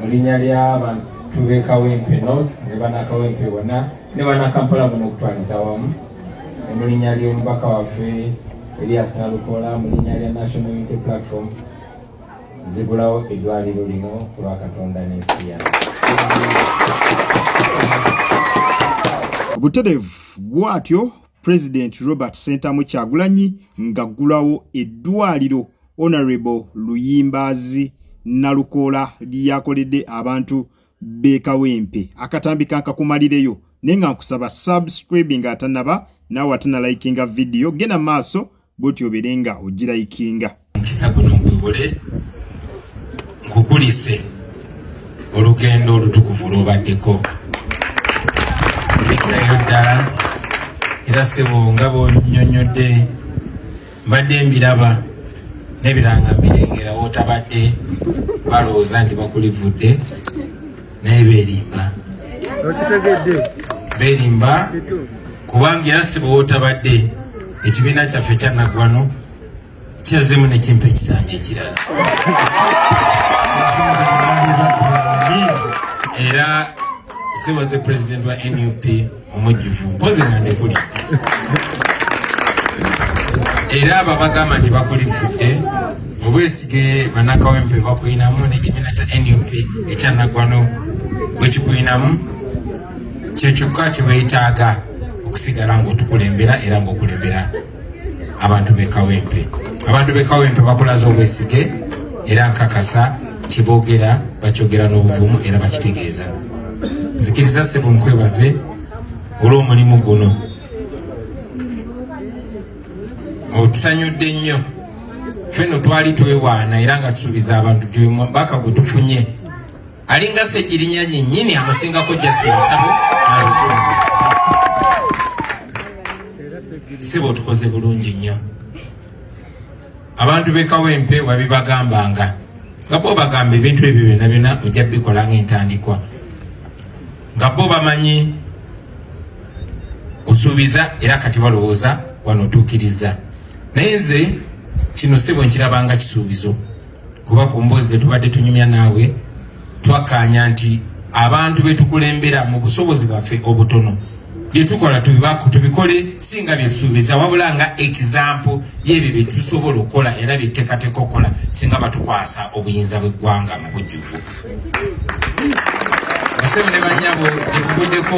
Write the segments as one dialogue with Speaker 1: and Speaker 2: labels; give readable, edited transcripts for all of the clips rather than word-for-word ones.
Speaker 1: linnya ly'abantu b'e Kawempe North ne bannakawempe bonna ne bannakampala muno okutwaliza wamu, ne mu linnya ly'omubaka waffe Elias Nalukoola, mu linnya lya National Unity Platform, nzigulawo eddwaliro lino ku lwa Katonda n'ensi yange.
Speaker 2: Obutereevu bw'atyo President Robert Ssentamu Kyagulanyi ng'aggulawo eddwaliro Honorable Luyimbaazi Nalukoola lyakoledde abantu b'e Kawempe. Akatambi kankakumalireyo naye nga nkusaba subscribing atanaba naawe atanalikinga vidiyo genda maaso bwoti obeere nga ogirayikinga.
Speaker 3: Omukisa guno ngwewole nkukulise olugendo olutukuvu lwobaddeko mbikirayo ddala era sebo nga bwonyonyodde mbadde mbiraba n'ebiranga mbirengera wotabadde balowooza nti bakulivudde naye berimba berimba kubanga era sebo wotabadde ekibiina kyaffe ekya Nagwano kyazzemu ne kimpa ekisanja ekirala era sebo nze president wa NUP omujjuvu mpozi nga ndekulidde era abo abagamba nti bakulivudde obwesige banakawempe bakuyinamu n'ekibiina kya NUP ekya Nagwano bwekikuyinamu kyekyokka kyebetaaga okusigala ng'otukulembera era ng'okulembera abantu b'e Kawempe. Abantu b'e Kawempe bakulaze obwesige era nkakasa kyeboogera bakyogera n'obuvumu era bakitegeeza. Nzikiriza ssebo nkwebaze olw'omulimu guno. Otusanyudde nnyo ffe no twali twewaana era nga tusuubiza abantu nti omubaka gwe tufunye alinga Ssegirinya yennyini amusingako just ebitabo naluzungu. Ssebo otukoze bulungi nnyo. Abantu b'e Kawempe wabibagambanga nga bo bagamba ebintu ebyo byonna byonna ojja bikola ng'entandikwa nga bo bamanyi osuubiza era kati balowooza wano otuukiriza. Naye nze kino ssebo nkirabanga kisuubizo kuba ku mboozi zetubadde tunyumya naawe twakkaanya nti abantu betukulembera mu busobozi bwaffe obutono byetukola tubikole si nga byetusuubiza wabula nga example y'ebyo byetusobola okukola era byetuteekateeka okukola singa batukwasa obuyinza bw'eggwanga mu bujjuvu. Basebo ne bannyabo, gye buvuddeko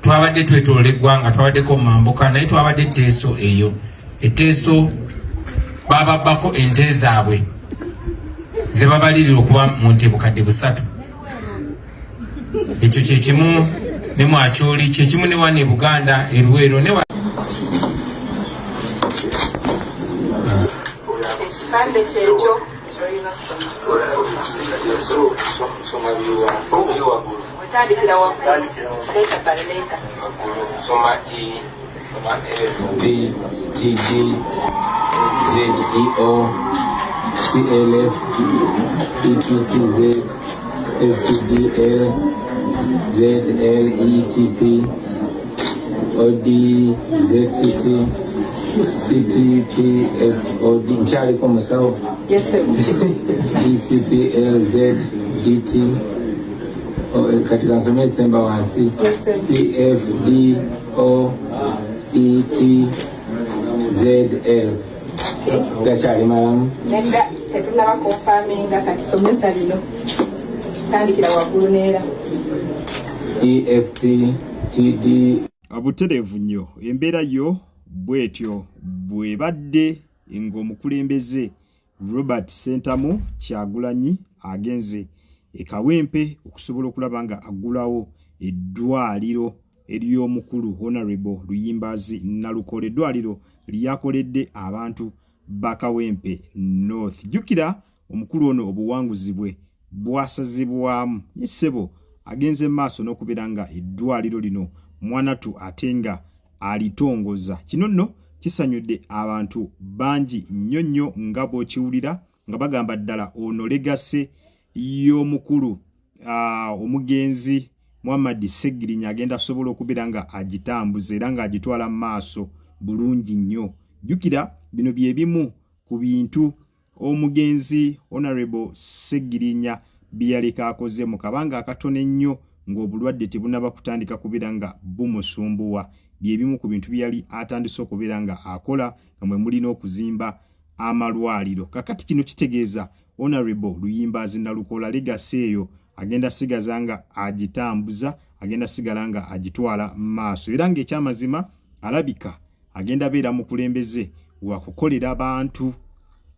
Speaker 3: twabadde twetolola eggwanga, twabaddeko mu mambuka, naye twabadde etteeso eyo etteeso bababbako ente zaabwe ze babalirira okuba mu nte 3,000. Ekyo kyekimu ne Mwakyoli, kyekimu ne wano e Buganda eruweero ne
Speaker 4: Ekipande kyekyo otandikira waggulu letter by letter.
Speaker 1: Soma E, soma F, B, T, D, Z, E, O, C, L, F, E, P, T, Z, F, C, D, L, Z, L, E, T, P, O, D, Z, C, T, C, T, P, F, O, D. Nkyaliko musawo.
Speaker 4: Yes, sir.
Speaker 1: E, C, P, L, Z, D, T. O, kati kansome esemba wansi.
Speaker 4: Yes, sir.
Speaker 1: P, F, D, O, E, T, Z, L. Gakyali malamu.
Speaker 4: Nedda tetunaba konfaminga kati somesa lino tandikira waggulu neera.
Speaker 1: E, F, P, T, D.
Speaker 2: Butereevu nnyo embeera yo bw'etyo bw'ebadde ng'omukulembeze Robert Ssentamu Kyagulanyi agenze e Kawempe okusobola okulaba nga aggulawo eddwaliro ery'omukulu Honorable Luyimbaazi Nalukoola, eddwaliro lyakoledde abantu ba Kawempe North. Jjukira omukulu ono obuwanguzi bwe bwasazibwamu naye ssebo agenze maaso n'okubeera nga eddwaliro lino mwanatu ate nga alitongoza. Kino nno kisanyudde abantu bangi nnyo nnyo nga bw'okiwulira nga bagamba ddala ono legase y'omukulu omugenzi Muhammad Ssegirinya agenda asobola okubeera nga agitambuza era ng'agitwala mu maaso bulungi nnyo. Jjukira bino bye bimu ku bintu omugenzi Honorable Ssegirinya bye yaleka akoze mu kabanga akatono ennyo ng'obulwadde tebunaba kutandika kubeera nga bumusumbuwa bye bimu ku bintu bye yali atandise okubeera nga akola nga mwe muli n'okuzimba amalwaliro. Kakati kino kitegeeza Honorable Luyimbaazi Nalukoola legacy eyo agenda sigaza nga agitambuza, agenda sigala nga agitwala maaso era ng'ekyamazima alabika agenda beera mukulembeze wakukolera bantu.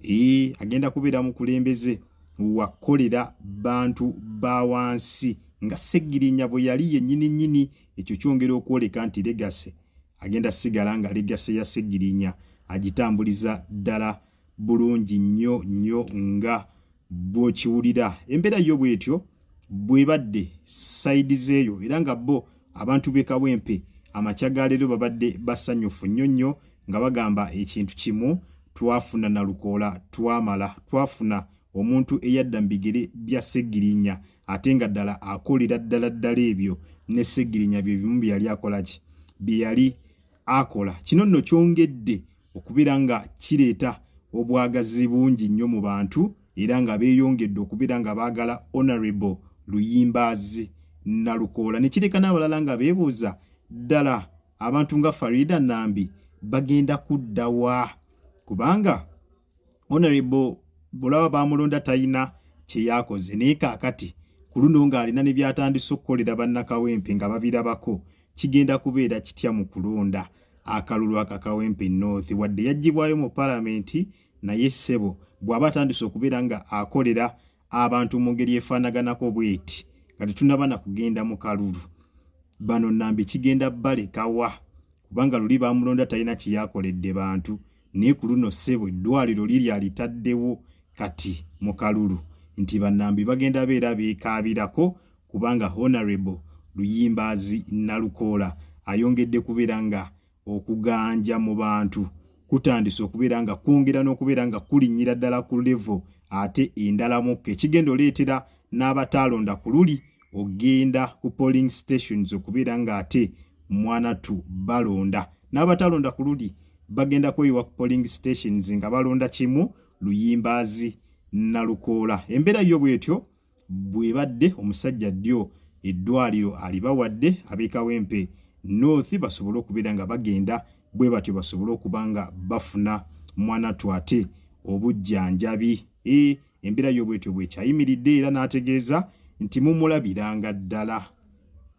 Speaker 2: Ee, agenda kubeera mukulembeze wakukolera bantu ba wansi nga Ssegirinya bwe yali yennyini nnyini. Ekyo kyongera okwoleka nti legacy agenda sigala nga legacy ya Ssegirinya agitambuliza ddala bulungi nnyo nnyo nga bw'okiwulira. Embeera yo bw'etyo bw'ebadde sayidi z'eyo era nga bo abantu b'e Kawempe amakya ga leero babadde basanyufu nnyo nnyo nga bagamba ekintu kimu, twafuna Nalukoola twamala, twafuna omuntu eyadda mu bigere bya Ssegirinya ate nga ddala akolera ddala ddala ebyo ne Ssegirinya bye bimu bye yali akola ki bye yali akola. Kino nno kyongedde okubeera nga kireeta obwagazi bungi nnyo mu bantu era nga beeyongedde okubeera nga baagala Honorable Luyimbaazi Nalukoola ne kireka n'abalala nga beebuuza ddala abantu nga Farida Nambi bagenda kudda wa kubanga Honorable olaba baamulonda talina kye yakoze naye kaakati ku luno ng'alina ne by'atandise okukolera bannakawempe nga babirabako kigenda kubeera kitya mu kulonda akalulu aka Kawempe North wadde yaggyibwayo mu palamenti naye ssebo bw'aba atandise okubeera nga akolera abantu mu ngeri efaanaganako bweti nga tetunaba na kugenda mu kalulu bano Nambi kigenda balekawa kubanga luli bamulonda talina kyeyakoledde bantu naye ku luno ssebo eddwaliro liri alitaddewo kati mu kalulu nti bannambi bagenda beera beekaabirako kubanga Honorable Luyimbaazi Nalukoola ayongedde kubeera nga okuganja mu bantu kutandise okubeera nga kwongera n'okubeera nga kulinnyira ddala ku levo ate endalamukko ekigenda oleetera n'abataalonda ku luli ogenda ku polling stations okubeera nga ate mwanatu balonda n'abatalonda ku luli bagenda kweyiwa ku polling stations nga balonda kimu Luyimbaazi Nalukoola. Embeera yo bwetyo bwebadde omusajja ddyo eddwaliro alibawadde ab'e Kawempe North basobole okubeera nga bagenda bwe batyo basobole okuba nga bafuna mwanatu ate obujjanjabi. E, embeera yo bwetyo bwekyayimiridde era n'ategeeza nti mumulabiranga ddala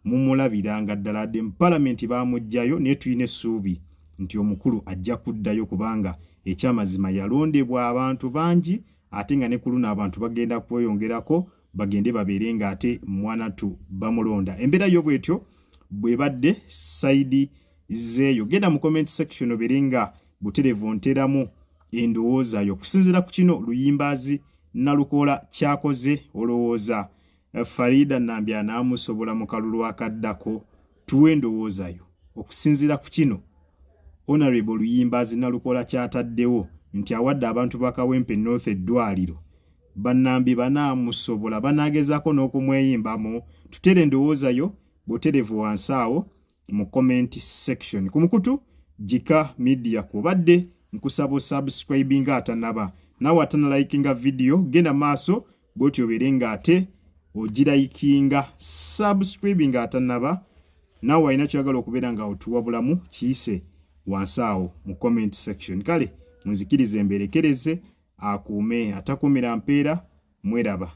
Speaker 2: mumulabiranga ddala adde mu palamenti baamuggyayo naye tulina essuubi nti omukulu ajja kuddayo kubanga ekyamazima yalondebwa abantu bangi ate nga ne ku luno abantu bagenda kweyongerako bagende babeere nga ate mwanattu bamulonda. Embeera yo bwetyo bwebadde sayidi zeeyo. Genda mu comment section obeere nga buterevu nteramu endowooza yo okusinziira ku kino Luyimbaazi Nalukoola kyakoze. Olowooza Farida Nambi anaamusobola mu kalulu akaddako? Tuwe endowooza yo okusinziira ku kino Honorable Luyimbaazi Nalukoola ky'ataddewo nti awadde abantu ba Kawempe North eddwaaliro. Bannambi banaamusobola? Banaagezaako n'okumweyimbamu? Tuteere endowooza yo butereevu wansi awo mu comment section. Ku mukutu Gika Media kw'obadde, nkusaba osubscribinga atanaba, naawe atanalikinga vidiyo genda maaso bwotyo obeere nga ate ogirayikinga, subscribinga atanaba, naawe alina kyoyagala okubeera nga otuwabulamu kiyise wansi awo mu comment section. Kale munzikirize mberekereze, akuume atakuumira mpeera, mweraba.